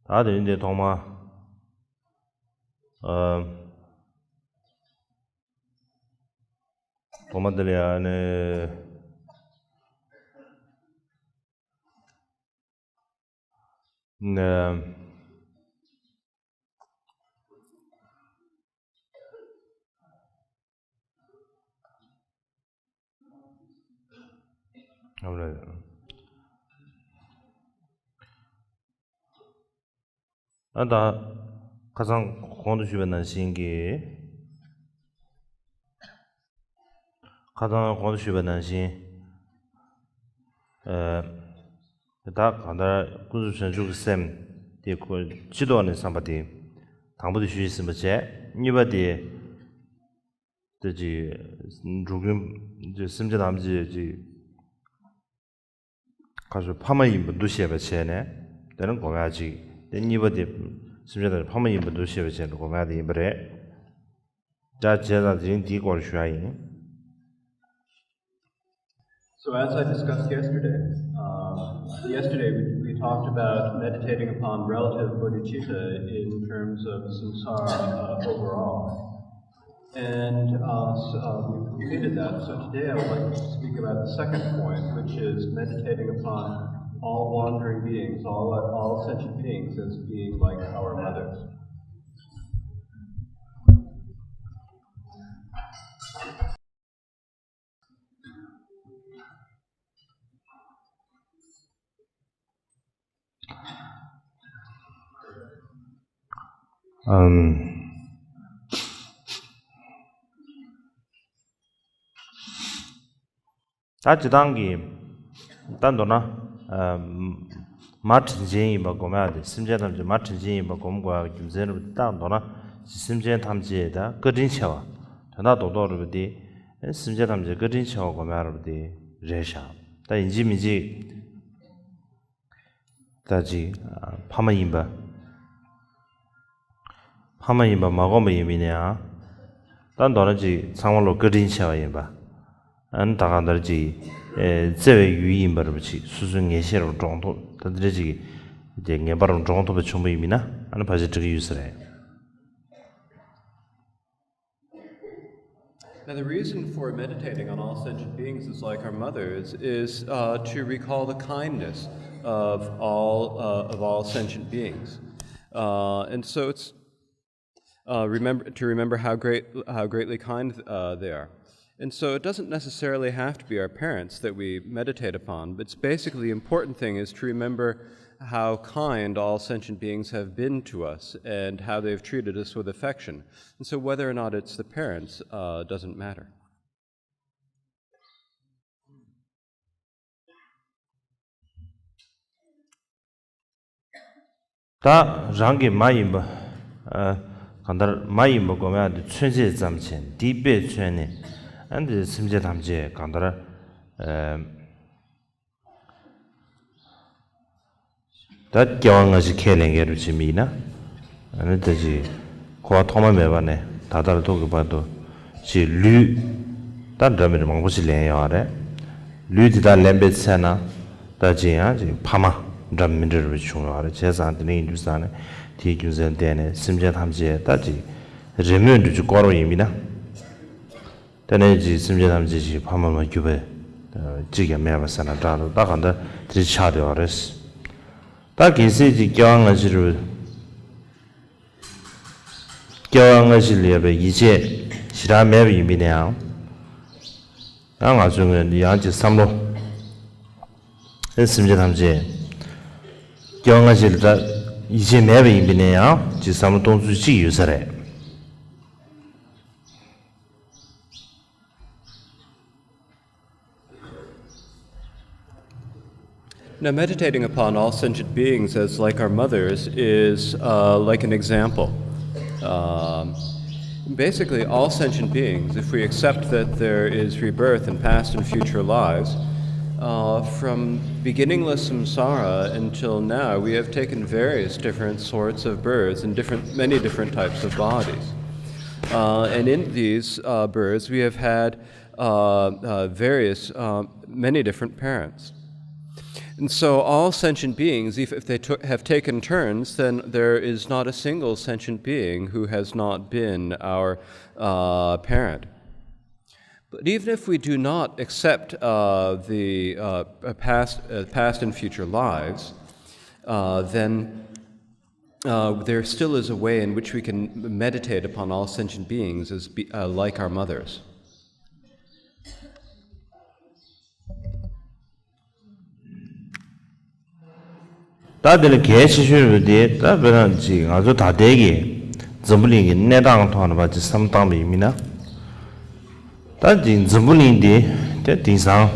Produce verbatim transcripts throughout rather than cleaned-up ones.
ད་དེ་རིང་འདི་ཐོག་མ། ཨ། ཐོག་མ་དེ་ལ་ཡང་ནི། ནི། ཨ་ལས། ཨ་ད། ཁ་སང་གོང་དུ་ཞུས་པ་ནང་བཞིན་གྱི། ཁ་སང་གོང་དུ་ཞུས་པ་ནང་བཞིན། ཨ། ད་གང་ལྟར་ཀུན་རྫོབ་བྱང་ཆུབ་ཀྱི་སེམས་དེ་ཁོ་སྤྱི་ལྡོག་ནས་བསམ་པ་དེ། དང་པོ་དེ་ཞུས་ཟིན་པ་བྱས། གཉིས་པ་དེ། དེ་ཅིག་འགྲོ་ཀུན་སེམས་ཅན་ཐམས་ཅད་ཅིག་ཁ་ཤོ་ཕ་མ་ཡིན་པ་འདུ་ཤེས་པ་བྱས་ནས། དེ་ནི་སྒོམ་ཡག་ཅིག་དེ་གཉིས་པ་དེ་སེམས་ཅན་ཐམས་ཅད་ཕ་མ་ཡིན་པ་འདུ་ཤེས་པ་བྱས་ནས་སྒོམ་ཡག་དེ་ཡིན་པ་རེད། ད་བྱས་ཙང་དེ་རིང་འདིའི་སྐོར་ཞུ་ཡག་ཡིན། So as I discussed yesterday, um, yesterday we, we talked about meditating upon relative bodhicitta in terms of samsara, uh, overall. And, uh, s- uh, we've completed that. So today I would like to speak about the second point, which is meditating upon all wandering beings, all, all sentient beings as being like our mothers. ཨམ། ད་སྤྱིར་བཏང་གི། ད་མདོར་ན། ཨམ། མ་དྲིན་ཅན་ཡིན་པ་སྒོམ་ཡག་དེ། སེམས་ཅན་ཐམས་ཅད་མ་དྲིན་ཅན་ཡིན་པ་སྒོམ་དགོས་ཡག་གི་རྒྱུ་མཚན་རེད་པ། ད་མདོར་ན་སེམས་ཅན་ཐམས་ཅད་ད་བཀའ་དྲིན་ཆེ་བ། དོན་དག་རྡོག་རྡོག་རེད་པ་དེ། སེམས་ཅན་ཐམས་ཅད་བཀའ་དྲིན་ཆེ་བ་སྒོམ་ཡག་རེད་པ་དེ་རེད་ཤག་ད་ཡིན་གཅིག་མིན་གཅིག་ད་ཅིག་ཕ་མ་ཡིན་པ། ཕ་མ་ཡིན་པ་མ་བསྒོམས་པ་ཡིན་པ་ཡིན་ན་ཡང་། ད་མདོར་ན་ཅིག་ཚང་མ་ལོ་བཀའ་དྲིན་ཆེ་བ་ཡིན་པ། ཨ་ནི་ད་གང་ལྟར་ཅིག་ཨེ། བརྩེ་བའི་ཡུལ་ཡིན་པ་རེད་པ། ཅིག་སོ་སོའི་ངེས་ཤེས་རུ་འདྲོངས་ཐུབ། ད་འདི་འདྲ་ཅིག་དེ་ངེས་པ་རུ་འདྲོངས་ཐུབ་པ་བྱུང་བ་ཡིན་པ་ཡིན་ན། ཨ་ནི་ཕལ་ཆེར་འགྲིག་གི་ཡོད་ས་རེད། Now, the reason for meditating on all sentient beings as like our mothers is, uh, to recall the kindness of all, uh, of all sentient beings. Uh, and so it's, uh, remember, to remember how great, how greatly kind, uh, they are. And so it doesn't necessarily have to be our parents that we meditate upon, but it's basically the important thing is to remember how kind all sentient beings have been to us and how they've treated us with affection. And so whether or not it's the parents, uh, doesn't matter. ད་རང་གི་མ་ཡིན་པ། ཨ། གང་ལྟར་མ་ཡིན་པ་སྒོམ་ཡག་དེ་མཚོན་བྱེད་ཙམ་བྱས། འདི་དཔེས་མཚོན་ནས། ཨ། འདི་སེམས་ཅན་ཐམས་ཅད་གང་ལྟར། ཨ། ད་སྐྱེ་བ་སྔ་ཕྱི་ཁས་ལེན་མཁན་རུ་བྱེད་མི་ཡིན་ན། ཨ་ནི་ད་ཅིག་འཁོར་བ་ཐོག་མ་མེད་པ་ནས་ད་ལྟ་ལ་ཐུག་གི་བར་དུ་ཅིག་ལུས་ད་འདྲ་མི་འདྲ་མང་པོ་ཞིག་ལེན་ཡོད་རེད། ལུས་དེ་དག་ལེན་པའི་ཚེ་ན་ད་ཅིག་ཡང་ཅིག་ཕ་མ་འདྲ་མི་འདྲ་རུ་བྱུང་ཡོད་རེད། བྱས་ཙང་དེ་འདྲ་ཡིན་དུས་ཙང་ནས་དེའི་རྒྱུ་མཚན་བརྟེན་ནས་སེམས་ཅན་ཐམས་ཅད་ད་ཅིག་རེས་མོས་འདྲ་ཅིག་བསྐོར་བ་ཡིན་མིན་ན། དེ་ནས་ཅིག་སེམས་ཅན་ཐམས་ཅད་ཅིག་ཕ་མ་མ་གྱུར་པའི་གཅིག་ཀྱང་མེད་པ་ཟེར་ན་འདྲ་འདུག་ད་གང་ལྟར་དེ་ཆགས་བསྡད་པ་རེད། ད་གལ་སྲིད་ཅིག་སྐྱེ་བ་སྔ་ཕྱི་རུ། སྐྱེ་བ་སྔ་ཕྱི་ལ་ཡོད་པའི་ཡིད་ཆེས་ཞེ་དྲག་མེད་པ་ཡིན་པ་ཡིན་ན་ཡང་། ད་ང་ཚོའི་ངོས་ནས་ཡང་ཅིག་བསམ་བློ། ཨེ། སེམས་ཅན་ཐམས་ཅད་སྐྱེ་བ་སྔ་ཕྱི་ལ་ད་ཡིད་ཆེས་མེད་པ་ཡིན་པ་ཡིན་ན་ཡང་ཅིག་བསམ་བློ་གཏོང་ཚུལ་གཅིག་ཡོད་ས་རེད། Now, meditating upon all sentient beings as like our mothers is, uh, like an example. Um, basically, all sentient beings, if we accept that there is rebirth in past and future lives, uh, from beginningless samsara until now, we have taken various different sorts of births in different, many different types of bodies. Uh, and in these, uh, births, we have had, uh, uh, various, uh, many different parents. And so, all sentient beings, if, if they took, have taken turns, then there is not a single sentient being who has not been our uh, parent. But even if we do not accept uh, the uh, past, uh, past and future lives, uh, then uh, there still is a way in which we can meditate upon all sentient beings as be, uh, like our mothers. ད་དེ་ལ་གལ་ཆེ་ཤོས་རེད་དེ། ད་དཔེར་ན་ཅིག་ང་ཚོ་ད་ལྟའི་གི་འཛམ་བུ་གླིང་གི་གནས་སྟངས་ཐོག་ནས་ཕར་ཅིག་བསམ་བློ་བཏང་པ་ཡིན་མིན་ན། ད་ཅིག་འཛམ་བུ་གླིང་འདི་དེ་དེང་སང་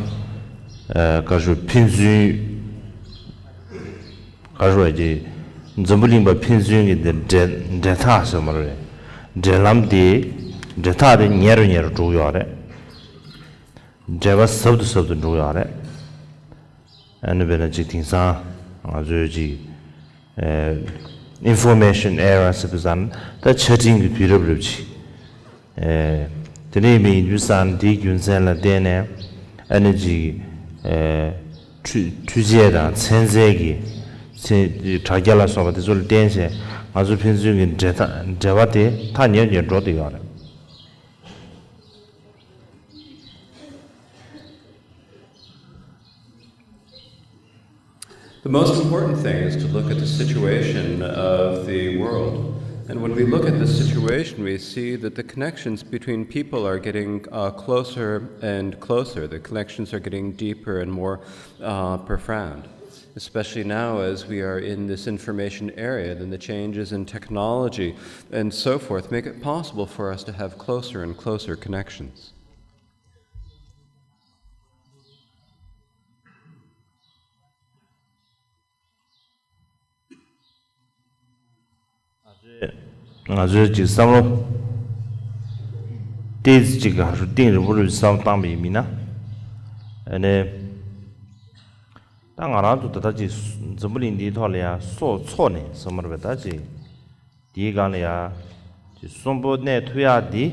ཨ་ག་ཞུ་ཕན་ཚུན་ག་ཞུ་བ་ཅིག་འཛམ་བུ་གླིང་པ་ཕན་ཚུན་གི་འདི་འབྲེལ་འབྲེལ་ཐག་ཟེར་མ་རེད། འབྲེལ་ལམ་འདི་འབྲེལ་ཐག་དེ་ཉེ་རུ་ཉེ་རུ་འགྲོ་གི་ཡོད་རེད། འབྲེལ་བ་ཟབ་ཏུ་ཟབ་ཏུ་འགྲོ་གི་ཡོད་རེད། ཨ་ནི་དཔེར་ན་ཅིག་དེང་སང་ང་ཚོའི་ཅིག་ཨེ་information era ཟེར་བ་ཙང་ད་ཆ་འཕྲིན་གྱི་དུས་རབས་རེད་ཅིག་ཨེ་དེ་འདྲ་ཡིན་པའི་ཡིན་དུས་ཙང་དེའི་རྒྱུ་མཚན་ལ་བརྟེན་ནས་ཨ་ནི་ཅིག་ཨེ་འཕྲུལ་འཕྲུལ་ཆས་དང་ཚན་རྩལ་གྱི་ཚན་དྲ་རྒྱ་ལ་སོགས་པ་དེ་ཚོ་ལ་བརྟེན་བྱས་ང་ཚོ་ཕན་ཚུན་གྱི་འབྲེལ་ཐག་འབྲེལ་བ་དེ་ཐག་ཉེ་རུ་ཉེ་རུ་འགྲོ་བསྡད་ཡོད་རེད། The most important thing is to look at the situation of the world. And when we look at the situation, we see that the connections between people are getting uh, closer and closer. The connections are getting deeper and more uh, profound. Especially now, as we are in this information era, then the changes in technology and so forth make it possible for us to have closer and closer connections. ང་ཚོས་ཅིག་བསམ་བློ་ཏོག་ཙམ་ཅིག་ག་རུ་གཏིང་རིང་པོ་རུ་བསམ་བློ་བཏང་པ་ཡིན་མིན་ན། ཨ་ནི་ད་ང་རང་ཚོ་ད་ལྟ་ཅིག་འཛམ་བུ་གླིང་འདིའི་ཐོག་ལ་ཡ་སྲོག་འཚོ་ནས་བསམ་བློ་བཏང་ད་ཅིག་འདིའི་སྒང་ལ་ཡ་ཅིག་གསོན་པོ་གནས་ཐུབ་ཡག་འདི།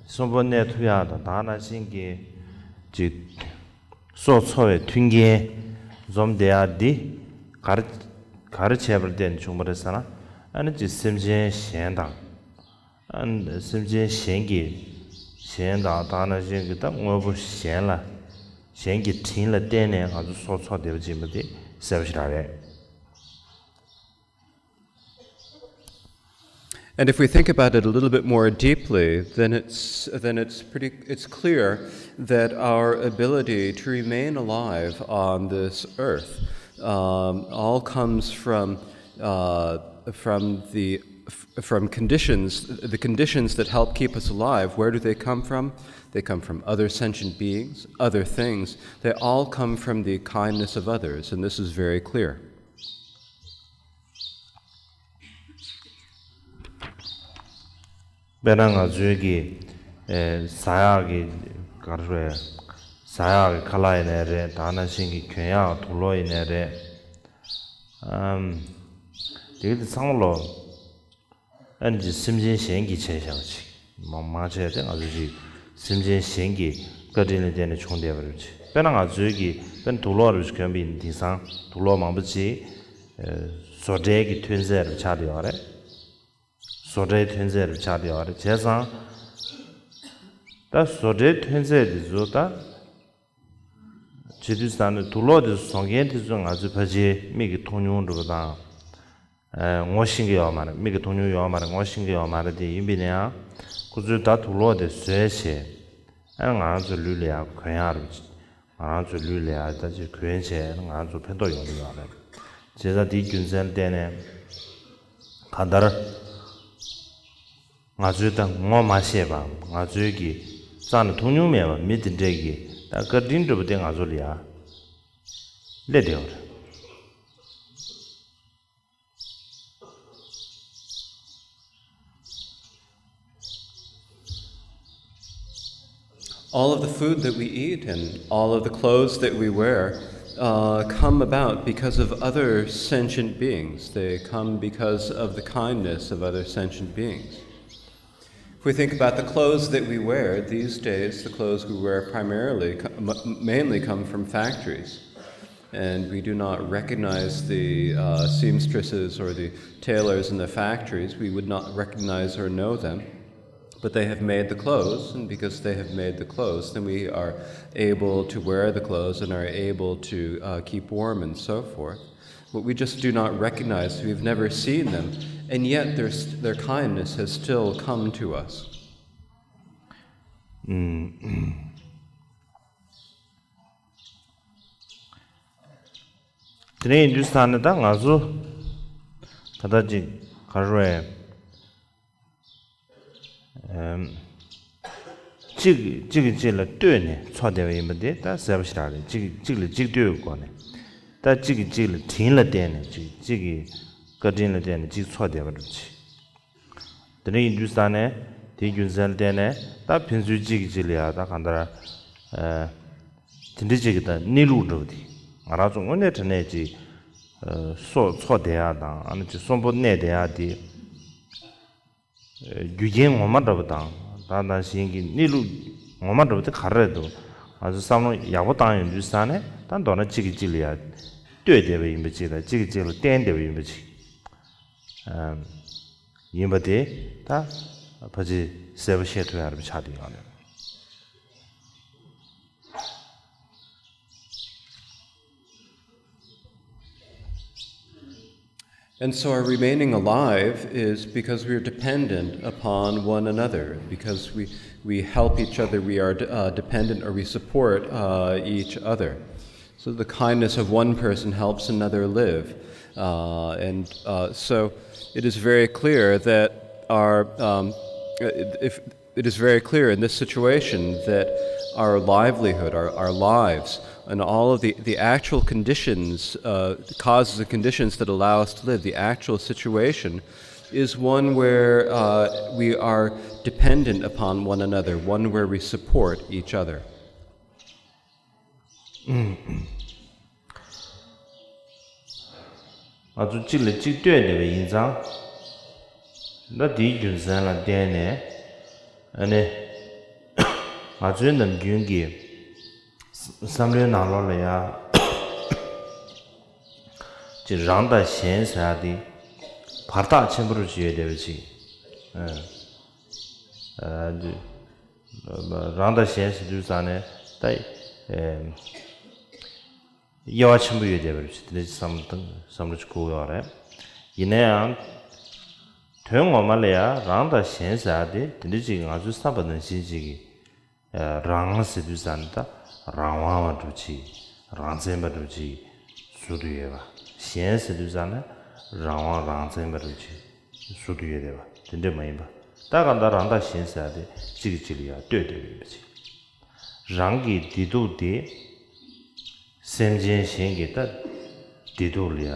གསོན་པོ་གནས་ཐུབ་ཡག་དང་དེ་ནང་བཞིན་གྱི་ཅིག་སྲོག་འཚོ་བའི་མཐུན་རྐྱེན་འཛོམས་བསྡད་ཡག་འདི་ག་རེ་ག་རེ་བྱས་པར་བརྟེན་ནས་བྱུང་བ་རེད་ཟེར་ན། ཨ་ནི་ཅིག་སེམས་ཅན་གཞན་དང་། ཨ་ནི་སེམས་ཅན་གཞན་གྱི་གཞན་དང་དེ་ནང་བཞིན་གྱི་ད་དངོས་པོ་གཞན་ལ་གཞན་གྱི་དྲིན་ལ་བརྟེན་ནས་ང་ཚོ་སྲོག་འཚོ་བསྡད་པ་ཅིག་ཡིན་པ་དེ་གསལ་པོ་ཞེ་དྲག་རེད། And if we think about it a little bit more deeply, then it's, then it's, pretty, it's clear that our ability to remain alive on this earth um, all comes from, uh, from, the, from conditions, the conditions that help keep us alive. Where do they come from? They come from other sentient beings, other things. They all come from the kindness of others, and this is very clear. དཔེར་ན་ང་ཚོའི་གི་ཨེ་ཟ་ཡག་གི་ག་རེ་རེད། ཟ་ཡག་གི་ཁ་ལག་ཡིན་ནའི་རེད། དེ་ནང་བཞིན་གི་གྱོན་ཡག་དུག་ལོག་ཡིན་ནའི་རེད། ཨམ། དེ་གི་དེ་ཚང་མ་ལོ། ཨ་ནི་ཅིག་སེམས་ཅན་གཞན་གྱིས་བྱས་བཞག་པ་ཅིག་མང་མང་ཆེ་དེ་ང་ཚོ་ཅིག་སེམས་ཅན་གཞན་གྱི་བཀའ་དྲིན་ལ་བརྟེན་ནས་བྱུང་བསྡད་པ་རེད་ཅིག་དཔེར་ན་ང་ཚོའི་གི་དཔེར་ན་དུག་ལོག་རེ་ཅིག་གྱོན་པ་ཡིན་དེང་སང་དུག་ལོག་མང་པོ་ཅིག་ཨེ་བཟོ་གྲྭའི་གི་ཐོན་རྫས་རེ་ཆགས་བསྡད་ཡོད་རེད། བཟོ་གྲྭའི་ཐོན་རྫས་རེ་ཆགས་བསྡད་ཡོད་རེད། བྱས་ཙང་ད་བཟོ་གྲྭའི་ཐོན་རྫས་དེ་ཚོ་ད་བྱེད་དུས་ཙང་ནས་དུག་ལོག་དེ་ཚོ་བཟོ་མཁན་དེ་ཚོ་ང་ཚོའི་ཕལ་ཆེར་མིག་གིས་མཐོང་མྱོང་འགྲོ་བ་དང་། ཨ་ངོ་ཤེས་ཀྱི་ཡོད་མ་རེད། མིག་གིས་མཐོང་མྱོང་ཡོད་མ་རེད། ངོ་ཤེས་ཀྱི་ཡོད་མ་རེད། དེ་ཡིན་པ་ཡིན་ན་ཡང་ཁོ་ཚོས་ད་དུག་ལོག་དེ་བཟོས་བྱས་ཨ་ང་རང་ཚོའི་ལུས་ལ་ཡང་གོན་ཡག་རེད། ང་རང་ཚོའི་ལུས་ལ་ཡང་ད་ཅིག་གོན་བྱས་ང་རང་ཚོ་ཕན་ཐོགས་ཡོང་གི་ཡོད་རེད། བྱས་ཙང་དེའི་རྒྱུ་མཚན་བརྟེན་ནས་གང་ལྟར་ང་ཚོའི་ད་ངོ་མ་ཤེས་པའམ་ང་ཚོའི་གི་རྩ་ནས་མཐོང་མྱོང་མེད་པ་མི་དེ་འདྲས་ཀྱི་ད་བཀའ་དྲིན་འདྲ་པོ་དེ་ང་ཚོ་ལ་ཡང་སླེབས་བསྡད་ཡོད་རེད། All of the food that we eat and all of the clothes that we wear uh, come about because of other sentient beings. They come because of the kindness of other sentient beings. If we think about the clothes that we wear these days, the clothes we wear primarily, co- m- mainly come from factories. And we do not recognize the uh, seamstresses or the tailors in the factories. We would not recognize or know them. But they have made the clothes, and because they have made the clothes, then we are able to wear the clothes and are able to uh, keep warm and so forth. But we just do not recognize, we've never seen them, and yet their, their kindness has still come to us. དེ་ནས་ཡིན་དུས་ས་ནས་ད་ང་ཚོ་ད་ལྟ་ཅིག་ག་རེ་རེད། གཅིག་གཅིག་གིས་གཅིག་ལ་ལྟོས་ནས་འཚོ་བསྡད་པ་ཡིན་པ་དེ་ད་གསལ་པོ་ཞེ་དྲག་རེད། གཅིག་གིས་གཅིག་ལ་གཅིག་ལྟོས་ཀྱི་སྒོ་ནས། ད་གཅིག་གིས་གཅིག་ལ་དྲིན་ལ་བརྟེན་ནས་གཅིག་གཅིག་གི་བཀའ་དྲིན་ལ་བརྟེན་ནས་གཅིག་འཚོ་བསྡད་པ་འདྲ་ཅིག་དེ་འདྲ་ཡིན་དུས་ས་ནས་དེའི་རྒྱུ་མཚན་ལ་བརྟེན་ནས་ད་ཕན་ཚུན་གཅིག་གིས་གཅིག་ལ་ཡ་ད་གང་ལྟར་དེ་འདྲ་ཅིག་གི་ད་གནས་ལུགས་འདྲ་བོ་དེ་ང་རང་ཚོ་དངོས་གནས་དྲང་གནས་ཅིག་སྲོག་འཚོ་བསྡད་ཡག་དང་ཨ་ནི་ཅིག་གསོན་པོ་གནས་བསྡད་ཡག་དེ། རྒྱུ་རྐྱེན་ངོ་མ་འདྲ་བོ་དང་ད་ནང་བཞིན་གྱི་གནས་ལུགས་ངོ་མ་འདྲ་བོ་དེ་ག་རེ་རེད་འདུག་ང་ཚོ་བསམ་བློ་ཡག་པོ་བཏང་ཡོང་དུས་ས་ནས་ད་མདོར་ན་གཅིག་གིས་གཅིག་ལ་ཡ་ལྟོས་བསྡད་པ་ཡིན་པ་ཅིག་དང་གཅིག་གིས་གཅིག་ལ་བརྟེན་བསྡད་པ་ཡིན་པ་ཅིག་ཨམ། ཡིན་པ་དེ་ད་ཕལ་ཆེར་གསལ་པོ་བཤད་ཐུབ་ཡག་རེད་པ་ཆགས་བསྡད་ཡོད་རེད། And so our remaining alive is because we are dependent upon one another, because we, we help each other, we are uh, dependent or we support uh, each other. So the kindness of one person helps another live. Uh, and uh, so it is very clear that our, um, if, it is very clear in this situation that our livelihood, our, our lives, and all of the, the actual conditions, uh, causes and conditions that allow us to live, the actual situation, is one where uh, we are dependent upon one another, one where we support each other. ང་ཚོ་གཅིག་ལ་གཅིག་ལྟོས་བསྡད་པ་ཡིན་ཙང་། ད་དེའི་རྒྱུ་མཚན་ལ་བརྟེན་ནས་ཨ་ནི་ང་ཚོའི་ནམ་རྒྱུན་གྱི་བསམ་བློའི་ནང་ལོགས་ལ་ཡ་ཅིག་རང་དང་གཞན་ཟེར་ཡ་དེ་བར་ཐག་ཆེན་པོ་རུ་ཅིག་ཡོད་བསྡད་པ་ཅིག་ཨ་ཨ་འདི། རང་དང་གཞན་ཟེར་དུས་ཙང་ནས་ད་དབྱེ་བ་ཆེན་པོ་ཡོད་བསྡད་པ་རེད། དེ་འདྲ་བསམ་བསམ་བློ་ཅིག་འཁོར་ཡོད་རེད། ཡིན་ན་ཡང་དོན་ངོ་མ་ལ་ཡང་རང་དང་གཞན་ཟེར་ཡ་དེ་དེ་འདྲ་ཅིག་ང་ཚོས་བསམ་པ་ནང་བཞིན་ཅིག་གི་རང་ཟེར་དུས་ཙང་ནས་ད་རང་དབང་བ་འདྲ་ཅིག་རང་བཙན་པ་འདྲ་ཅིག་ཟུར་དུ་ཡོད་པ། གཞན་ཟེར་དུས་ཙང་ནས་རང་དབང་རང་བཙན་པ་འདྲ་ཅིག་ཟུར་དུ་ཡོད་བསྡད་པ་དེ་འདྲ་མ་ཡིན་པ། ད་གང་ལྟར་རང་དང་གཞན་ཟེར་ཡ་དེ་གཅིག་གིས་གཅིག་ལ་ཡ་ལྟོས་བསྡད་པ་ཡིན་པ་ཅིག་རང་གི་བདེ་སྡུག་དེ་སེམས་ཅན་གཞན་གྱི་ད་བདེ་སྡུག་ལ་ཡ་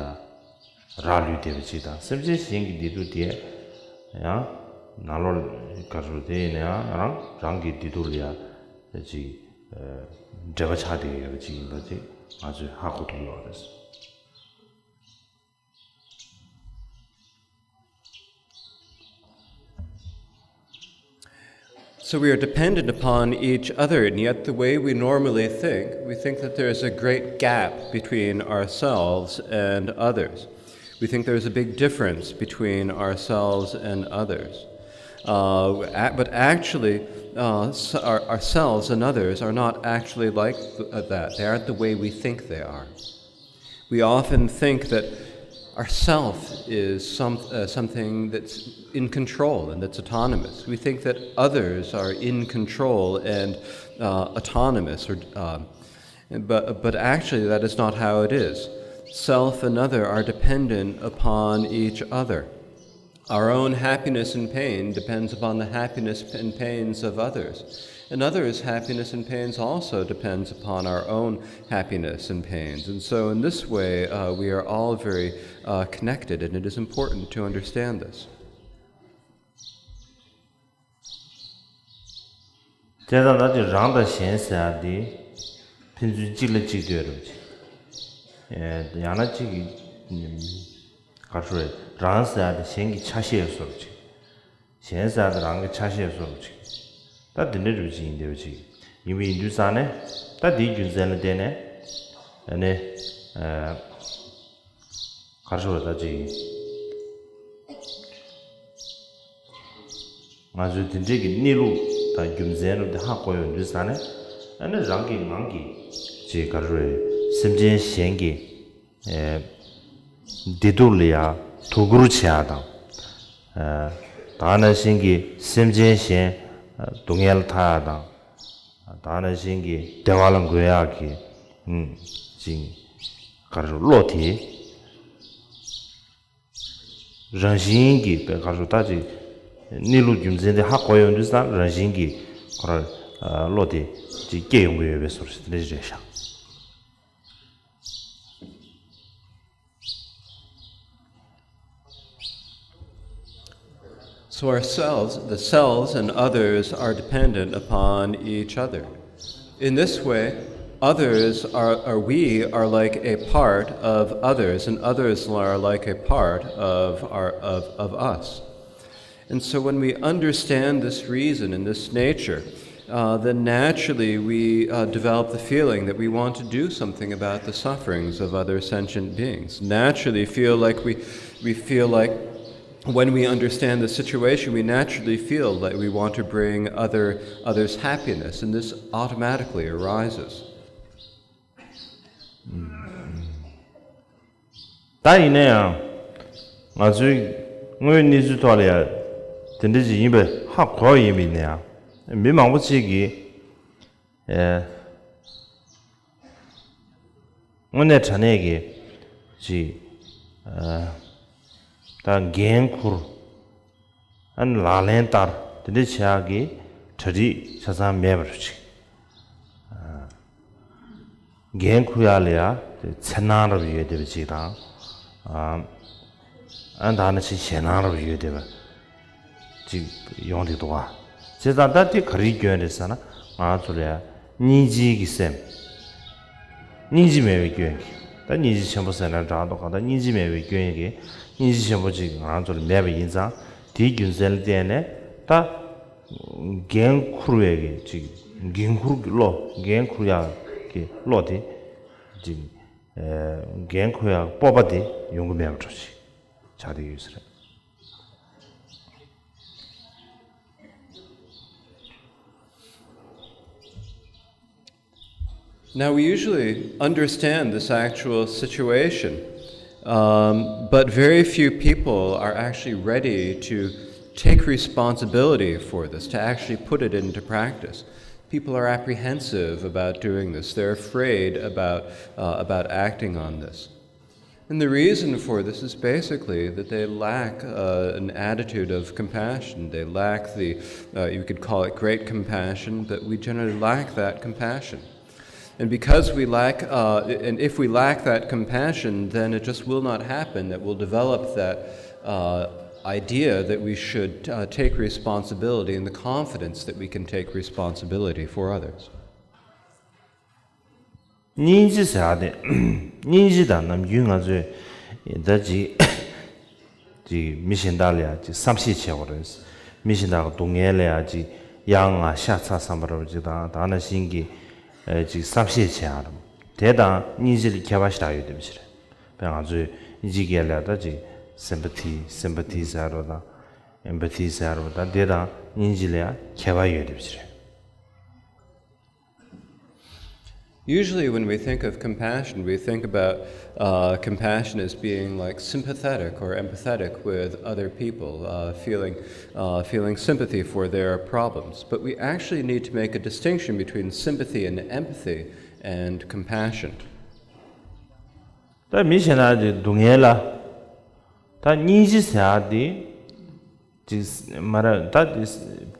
རག་ལུས་བསྡད་པ་ཅིག་དང་། སེམས་ཅན་གཞན་གྱི་བདེ་སྡུག་དེ་ཡང་ནང་ལོགས་ག་ཚོད་དེ་ཡིན་ན་ཡང་རང་རང་གི་བདེ་སྡུག་ལ་ཡ་ཅིག་འབྲེལ་བ་ཆགས་བསྡད་ཡོད་པ་ཅིག་ཡིན་པ་ཅིག་ང་ཚོས་ཧ་གོ་ཐུབ་ཡོད་རེད། So we are dependent upon each other, and yet the way we normally think, we think that there is a great gap between ourselves and others. We think there is a big difference between ourselves and others. Uh, a- but actually, uh, s- our, ourselves and others are not actually like th- uh, that. They aren't the way we think they are. We often think that ourself is some, uh, something that's in control and that's autonomous. We think that others are in control and uh, autonomous. Or, uh, but, but actually, that is not how it is. Self and other are dependent upon each other. Our own happiness and pain depends upon the happiness and pains of others. And others' happiness and pains also depends upon our own happiness and pains. And so in this way, uh, we are all very uh, connected, and it is important to understand this. དེ་ལྟར་ན་དེ་རང་དང་གཞན་ཟེར་ཡ་དེ་ཕན་ཚུན་གཅིག་ལ་གཅིག་ལྟོས་རེད་ཅེས། ཡང་ན་གཅིག་གི་ག་རེ་ཟེར་རང་ཟེར་ཡ་དེ་གཞན་གྱི་ཆ་ཤས་སོར་ཅིག་གཞན་ཟེར་ཡ་དེ་རང་གི་ཆ་ཤས་བཟོ་འདྲ་ཅིག་ད་དེ་འདྲ་འདྲ་ཅིག་ཡིན་བསྡད་པ་ཅིག་ཡིན་པ་ཡིན་དུས་ཙང་ནས། ད་དེའི་རྒྱུ་མཚན་ལ་བརྟེན་ནས་ཨ་ནི་ཨ། ག་རེ་ཞུ་དགོས་རེད། ད་ཅིག་ང་ཚོའི་དེ་འདྲས་ཀྱི་གནས་ལུགས་དང་རྒྱུ་མཚན་རུ་དེ་ཧ་གོ་ཡོང་དུས་ཙང་ནས། ཨ་ནི་རང་གི་ངང་གིས་ཅིག་ག་རེ་ཞུ་དགོས་རེད། སེམས་ཅན་གཞན་གྱི་ཨེ་བདེ་སྡུག་ལ་ཡ་དོ་ཁུར་བྱེད་ཡ་དང་། ཨ་ད་ག་ནང་བཞིན་གྱི་སེམས་ཅན་གཞན་སྡུག་བསྔལ་ལ་ཐར་ཡ་དང་། ད་ག་ནང་བཞིན་གྱི་བདེ་བ་ལ་འགོད་ཡག་གི་ཨུམ་ཅིག་ག་རེ་བློ་དེ། རང་བཞིན་གྱིས་པའི་ག་རེ་ད་ཅིག་གནས་ལུགས་རྒྱུ་མཚན་དེ་ཧ་གོ་ཡོང་དུས་ཙང་རང་བཞིན་གྱིས་ཁོ་ར་བློ་དེ་ཅིག་སྐྱེ་ཡོང་གི་ཡོད་པའི་བཟོ་འདྲ་ཞིག་དེ་འདྲ་ཞིག་རེད་ཤག So ourselves, the selves and others are dependent upon each other. In this way, others are, are we are like a part of others, and others are like a part of our of, of us. And so when we understand this reason and this nature, uh, then naturally we uh, develop the feeling that we want to do something about the sufferings of other sentient beings. Naturally feel like we, we feel like when we understand the situation, we naturally feel that we want to bring other, others happiness, and this automatically arises. ད་ཡིན་ན་ཡང་ང་ཚོའི་དངོས་ཡོད་གནས་ཚུལ་ཐོག་ལ་ཡང་དེ་འདྲ་ཅིག་ཡིན་པ་ཧ་གོ་ཡིན་པ་ཡིན་ན་ཡང་། མི་མང་པོ་ཅིག་གིས་ཨེ་དངོས་གནས་དྲང་གནས་ཀྱི་ཅིག་ཨ་ད་འགན་འཁུར། ཨ་ནི་ལག་ལེན་བསྟར། དེ་འདྲ་བྱེད་ཡག་གི་གྲ་སྒྲིག་ཆ་ཚང་མེད་པ་རུ་ཅིག་འགན་འཁུར་ཡག་ལ་ཡ་དེ་འཚེར་སྣང་རབ་ཡོད་བསྡད་པ་ཅིག་དང་། ཨ་ཨ་ད་ནི་ཅིག་ཞེད་སྣང་རབ་ཡོད་བསྡད་པ་ཅིག་ཡོང་བསྡད་འདུག་ག་བྱས་ཙང་ད་དེ་ག་རེའི་སྐྱོན་རེད་ཟེར་ན། ང་ཚོ་ལ་ཡ་སྙིང་རྗེ་གི་སེམས། སྙིང་རྗེ་མེད་པའི་སྐྱོན་གྱིས། ད་སྙིང་རྗེ་ཆེན་པོ་ཟེར་ན་འདྲ་འདུག་ག་ད་སྙིང་རྗེ་མེད་པའི་སྐྱོན་གྱིས་སྙིང་རྗེ་ཆེན་པོ་ཅིག་ང་རང་ཚོ་ལ་མེད་པ་ཡིན་ཙང་། དེའི་རྒྱུ་མཚན་ལ་བརྟེན་ནས་ད་འགན་འཁུར་བའི་གི་ཅིག་འགན་འཁུར་གྱི་བློ། འགན་འཁུར་ཡག་གི་བློ་དེ་ཅིག་ཨེ་འགན་འཁུར་ཡག་སྤོབས་པ་དེ་ཡོང་གི་མེད་པ་འདྲ་ཞིག་ཆགས་བསྡད་ཡོད་ས་རེད། Now, we usually understand this actual situation, um, but very few people are actually ready to take responsibility for this, to actually put it into practice. People are apprehensive about doing this. They're afraid about, uh, about acting on this. And the reason for this is basically that they lack, uh, an attitude of compassion. They lack the, uh, you could call it great compassion, but we generally lack that compassion. And because we lack, uh, and if we lack that compassion, then it just will not happen that we'll develop that, uh, idea that we should, uh, take responsibility and the confidence that we can take responsibility for others. སྙིང་རྗེ་ཟེར་ཡག་དེ། སྙིང་རྗེ་དང་ནམ་རྒྱུན་ང་ཚོས་ད་ཅིག་ཅིག་མི་གཞན་དག་ལ་ཡ་ཅིག་བསམ་ཤེས་བྱེད་དགོས་རེད། མི་གཞན་དག་གི་སྡུག་བསྔལ་ལ་ཡ་ཅིག་ཡ་ང་ཤ་ཚ་བསམ་པ་རེད་པ་ཅིག་དང་། ད་ནང་བཞིན་གྱི་ཨེ་ཅིག་བསམ་ཤེས་བྱེད་ཡག་རེད། དེ་དང་སྙིང་རྗེ་ལ་ཁྱད་པར་ཞེ་དྲག་ཡོད་བསྡད་པ་ཅིག་རེད། དཔེར་ང་ཚོས་དབྱིན་ཇིའི་སྐད་ལ་ད་ཅིག་སེམ་པ་ཐི། སེམ་པ་ཐི་ཟེར་རོ་དང་། ཨེམ་པ་ཐི་ཟེར་རོ་དང་། དེ་དང་སྙིང་རྗེ་ལ་ཡ་ཁྱད་པར་ཡོད་བསྡད་པ་ཅིག་རེད། Usually, when we think of compassion, we think about, uh, compassion as being, like, sympathetic or empathetic with other people, uh, feeling, uh, feeling sympathy for their problems. But we actually need to make a distinction between sympathy and empathy and compassion. ད་མི་གཞན་དག་གི་སྡུག་བསྔལ་ལ་ད་སྙིང་རྗེ་ཟེར་ཡག་དེ་ཅིག་མ་རེད། ད་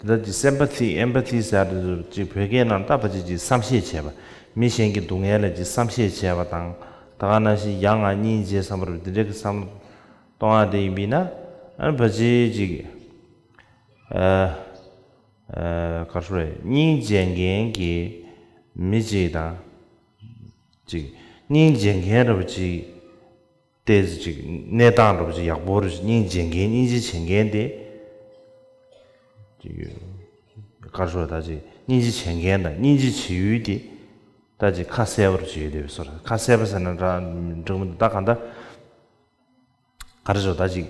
དེ་ད་ཅིག་སེམ་པ་ཐི། ཨེམ་པ་ཐི་ཟེར་ཡག་དེ་ཚོ་ཅིག་བོད་སྐད་ནང་ད་ཕལ་ཆེར་ཅིག་བསམ་ཤེས་བྱེད་པ། མི་གཞན་གྱི་སྡུག་བསྔལ་ལ་ཅིག་བསམ་ཤེས་བྱེད་པ་དང་། ད་ག་ནང་བཞིན་ཡ་ང་སྙིང་རྗེ་བསམ་པ་རེད་པ། དེ་འདྲ་གི་བསམ་བློ་གཏོང་ཡག་དེ་ཡིན་པས་ན། ཨ་ནི་ཕལ་ཆེར་ཅིག་ཨ་ཨ་ག་རེ་ཞུ་དགོས་རེད། སྙིང་རྗེ་མཁན་གྱི་མི་ཅིག་དང་། ཅིག་སྙིང་རྗེ་མཁན་འདྲ་པོ་ཅིག་ཏོག་ཙམ་ཅིག་གནས་སྟངས་འདྲ་པོ་ཅིག་ཡག་པོ་རེད། སྙིང་རྗེ་མཁན། སྙིང་རྗེ་བྱེད་མཁན་དེ་ ག་རེ་ཟེར་ད་ཅིག་སྙིང་རྗེ་བྱེད་མཁན་དང་སྙིང་རྗེ་བྱེད་ཡུལ་དེ་ད་ཅིག་ཁ་གསལ་པོར་བྱེད་ཡོད་དེ་བཟོ་འདྲ། ཁ་གསལ་པོ་ཟེར་ན་འདྲ་འདྲ་མི་འདུག་ད་གང་ལྟར། ག་རེ་ཟེར་ད་ཅིག་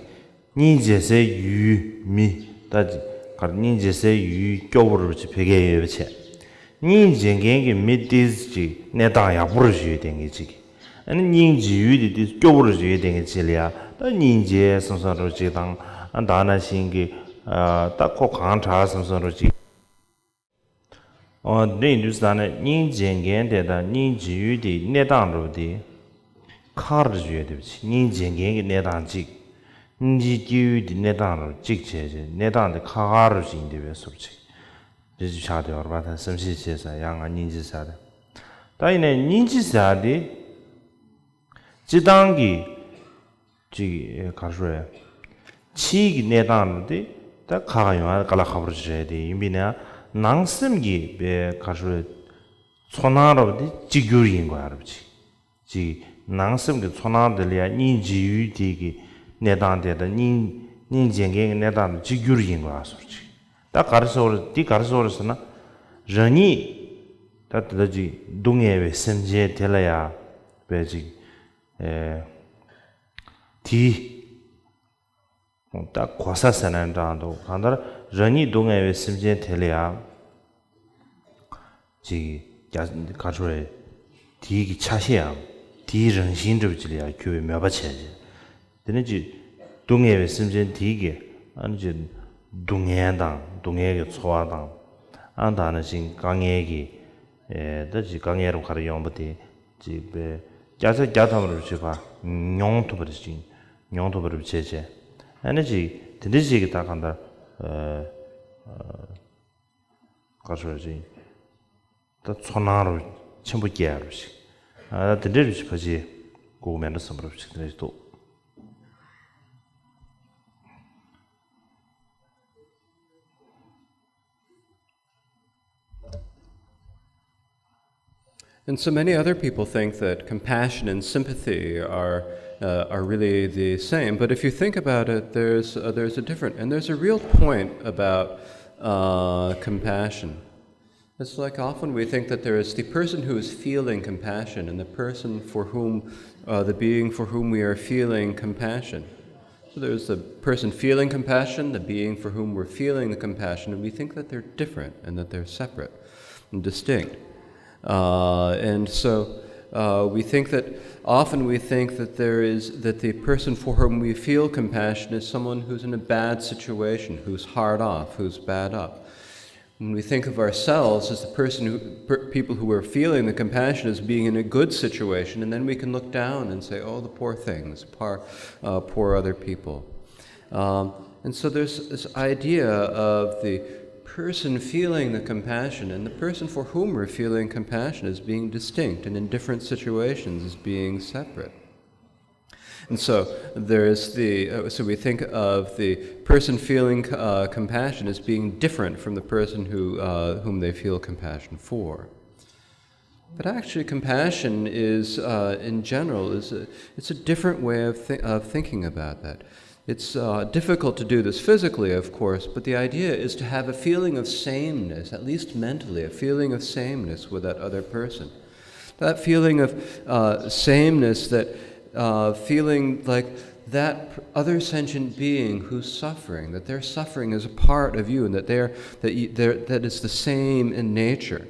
སྙིང་རྗེ་སའི་ཡུལ་མི་ད་ཅིག་ག་རེ་སྙིང་རྗེ་སའི་ཡུལ་སྐྱོ་བོ་རུ་ཅིག་བེད་སྐྱེད་ཡོད་པ་བྱས། སྙིང་རྗེ་མཁན་གྱི་མི་དེ་ཅིག་གནས་སྟངས་ཡག་པོ་རུ་ཞིག་ཡོད་དེ་ངེས་ཅིག་ཨ་ནི་སྙིང་རྗེ་ཡུལ་དེ་དེ་སྐྱོ་བོ་རུ་ཞིག་ཡོད་དེ་ངེས་ཅིག་ལ་ཡ་ད་སྙིང་རྗེ་བསམ་བསམ་རུ་ཅིག་དང་ཨ་ད་ན་བཞིན་གྱི་ཨ་ད་ཁོ་གང་དྲག་བསམ་བསམ་རུ་ཅིག་འོ་འདི་ཡིན་དུས་ཙང་ནས་སྙིང་རྗེ་མཁན་དེ་དང་སྙིང་རྗེ་ཡུལ་དེའི་གནས་སྟངས་རུ་དེ་ཁག་རུ་ཡོད་དེ་སྙིང་རྗེ་མཁན་གྱི་གནས་སྟངས་གཅིག་སྙིང་རྗེ་སྐྱེ་ཡུལ་དེ་གནས་སྟངས་རུ་གཅིག་བྱས་རྗེས་གནས་སྟངས་དེ་ཁག་ཁག་རུ་ཞིག་ཡིན་དེ་བས་སོར་ཅིག་རེ་ཅིག་ཆགས་དེ་བར་པ་དང་བསམ་ཤེས་བྱས་ས་ཡང་ང་སྙིང་རྗེ་ས་རེད། ད་ཡིན་ནས་སྙིང་རྗེ་ས་དེ་སྤྱི་བཏང་གི་ཅིག་ག་རེ་ཟེར། ཕྱིའི་གི་གནས་སྟངས་རུ་དེ་ད་ཁག་ཁག་ཡོང་ཡ་དཀའ་ལས་ཁག་པོ་ཅིག་རེད་དེ་ཡིན་པས་ན་ནང་སེམས་ཀྱི་པའི་ག་རེ་ཟེར། ཚོར་སྣང་རུ་དེ་གཅིག་གྱུར་ཡིན་དགོས་ཡ་རུ་ཅིག་ཅིག་ནང་སེམས་ཀྱི་ཚོར་སྣང་དེ་ལ་ཡ་སྙིང་རྗེ་ཡུལ་དེ་གི་གནས་སྟངས་དེ་དང་སྙིང་སྙིང་རྗེ་མཁན་གྱི་གནས་སྟངས་དང་གཅིག་གྱུར་ཡིན་དགོས་ཡ་སོར་ཅིག་ད་ག་རེ་ཟེར་དེ་ག་རེ་ཟེར་ཟེར་ན། རང་ཉིད་ད་དེ་ལ་ཅིག་སྡུག་བསྔལ་བའི་སེམས་ཅན་དེ་ལ་ཡ་པའི་ཅིག་ཨེ། དེ། ད་གོ་ས་ཟེར་ན་འདྲ་འདུག་གང་ལྟར་རང་ཉིད་སྡུག་བསྔལ་བའི་སེམས་ཅན་དེ་ལ་ཡང་ཅིག་རྒྱ་གར་ཆོས་རེད། དེའི་གི་ཆ་ཤས་ཡང་དེའི་རང་བཞིན་འདྲ་བ་ཅིག་ལ་ཡང་གྱུར་པའི་མོས་པ་བྱས་རྗེས། དེ་ནས་ཅིག་སྡུག་བསྔལ་བའི་སེམས་ཅན་དེའི་གི་ཨ་ནི་ཅིག་སྡུག་བསྔལ་དང་སྡུག་བསྔལ་གྱི་ཚོར་བ་དང་ཨ་ད་ནི་ཅིག་དཀའ་ངལ་གྱི་ཨེ་ད་ཅིག་དཀའ་ངལ་རུ་ག་རེ་ཡོང་པ་དེ་ཅིག་པའི་བརྒྱ་ཆ་བརྒྱ་ཐམ་རུ་ཅིག་ཕར་མྱོང་ཐུབ་པ་རེད་ཅིག་མྱོང་ཐུབ་པ་རུ་བྱས་བྱས། ཨ་ནི་ཅིག་དེ་འདྲ་ཅིག་གི་ད་གང་ལྟར་ཨ་ཨ་ག་རེ་ཟེར་ཅིག་ད་ཚོར་སྣང་རུ་ཆེན་པོ་སྐྱེ་ཡ་རུ་ཞིག་ཨ་དེ་འདྲ་རུ་ཞིག་ཕ་ཅིག་དགོས་མེད་འགྲོ་བསམ་རུ་ཞིག་དེ་འདྲ་ཞིག་འདུག And so many other people think that compassion and sympathy are, uh, are really the same. But if you think about it, there's, uh, there's a different, and there's a real point about uh, compassion. It's like often we think that there is the person who is feeling compassion and the person for whom, uh, the being for whom we are feeling compassion. So there's the person feeling compassion, the being for whom we're feeling the compassion, and we think that they're different and that they're separate and distinct. Uh, and so uh, we think that often we think that there is that the person for whom we feel compassion is someone who's in a bad situation, who's hard off, who's bad up. When we think of ourselves as the person who, per, people who are feeling the compassion as being in a good situation, and then we can look down and say, "Oh, the poor things, poor, uh, poor other people." Um, and so there's this idea of the person feeling the compassion and the person for whom we're feeling compassion as being distinct and in different situations as being separate. And so there's the uh, so we think of the person feeling uh, compassion as being different from the person who uh, whom they feel compassion for. But actually, compassion is, uh, in general, is a, it's a different way of, th- of thinking about that. It's uh, difficult to do this physically, of course, but the idea is to have a feeling of sameness, at least mentally, a feeling of sameness with that other person. That feeling of uh, sameness, that uh, feeling like that other sentient being who's suffering, that their suffering is a part of you, and that they're that you, they're, that it's the same in nature.